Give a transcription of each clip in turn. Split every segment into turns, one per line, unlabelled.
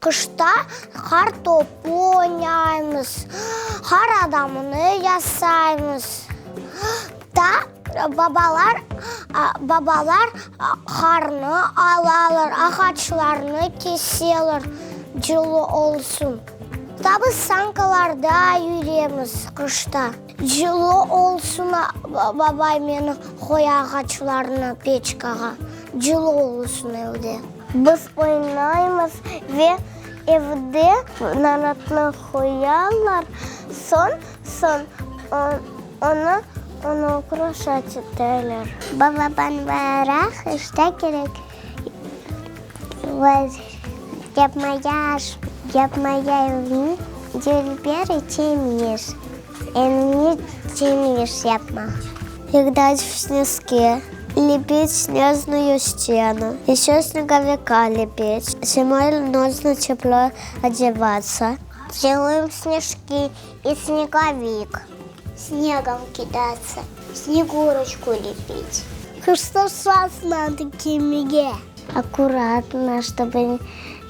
Qışta qar topu oynaymız, qar adamını yasaymız. Ta babalar, babalar qarnı alalar, ağaçlarnı keseler, cılı olsun. Ta biz sankalarda yüremiz qışta. Cılı olsun, babay meni qoya ağaçlarnı peçkağa, cılı olsun evde.
Biz oynaymız ve evde naratnı qoyalar, soñ, soñ onı, onı ukraşat eteler.
Balaban bayraq işte kerek yapmaya, yapmaya evni dülber temiz, evni temiz yapmaq.
İgrat v snejki, lepit snejnuyu stenu, eşe snegovika lepit, zimoy nujno teplo odevatsa.
Delayem snejki i snegovik, snegom kidatsa, sneguroçku lepit.
Qışta şalf nado kiymege.
Akkuratno, çtobı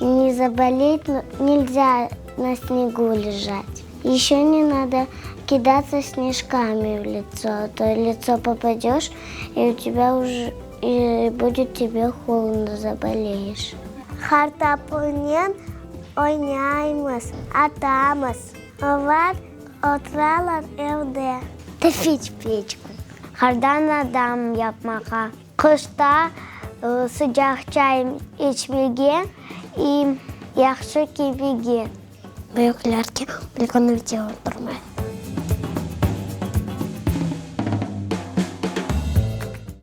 ne zabolet, nelzâ na snegu lejat. Eşe ne nado kidatsa snejkami v litso, a to v litso popadeş, i u tebâ uje, i budet tebe holodno, zaboleyeş.
Qartopunen oynaymız, atamız. Olar oturalar evde.
Topit peçku. Qardan adam yapmağa. Qışta sıcaq çay içmege i yahşı kiymege.
Büyüklerge bilgini de oturmay.